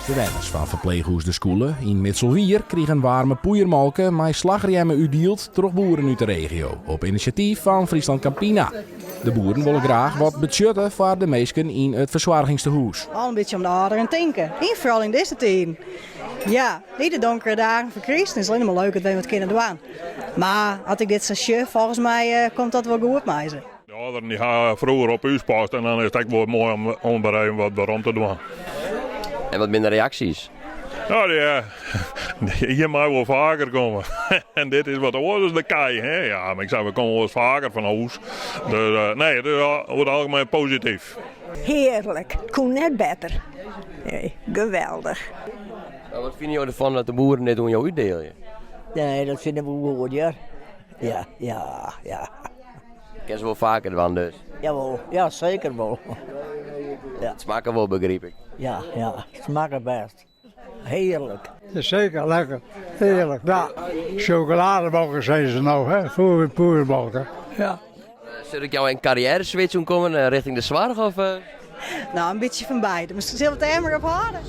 Bewenners fan ferpleechhûs De Skûle yn Mitselwier krigen waarme poeiermolke mei slachrjemme útdield troch boeren út de regio, op inisjatyf fan Friesland Campina. De boeren wolle graach wat betsjutte foar de minsken yn it fersoargingstehûs. Al in bytsje om de âlderen tinke, en foaral yn dizze tiden. Ja, yn de donkere dagen foar kryst is it allinne mar leuk dat wy wat kinne dwaan. Mar as ik dit sa sjoch, folgens my komt dat wol goed mei se. De âlderen dy ha froeger op ús past en dan is it ek wol moai om om wer even wat werom te dwaan. En wat binne de reaksjes? No, dy, hjir mei wol faker komme. En dit is wat oars as de kij, hè? Ja, mar ik sei, we komme wolris faker fan hûs. Dus eh, nee, it is oer it algemeen posityf. Hearlik, koe net better. Nee, geweldich. Mar wat fine jo derfan dat de boeren dit oan jo útdielje? Nee, dat fine we goed hear. Ja, ja, ja. Kinne se wol faker dwaan dus? Jawol, ja seker wol. Ja. It smakke wol begryp ik. Ja, ja, it smakke bêst. Hearlik. Seker lekker, hearlik. Ja, chocolademolke sizze se no, hè, poeiermolke. Ja. Sil ik jou in karriêre switch oankommen richting de soarch of? No, in bytsje fan beide. Mar sille we it dêr mar op hâlde?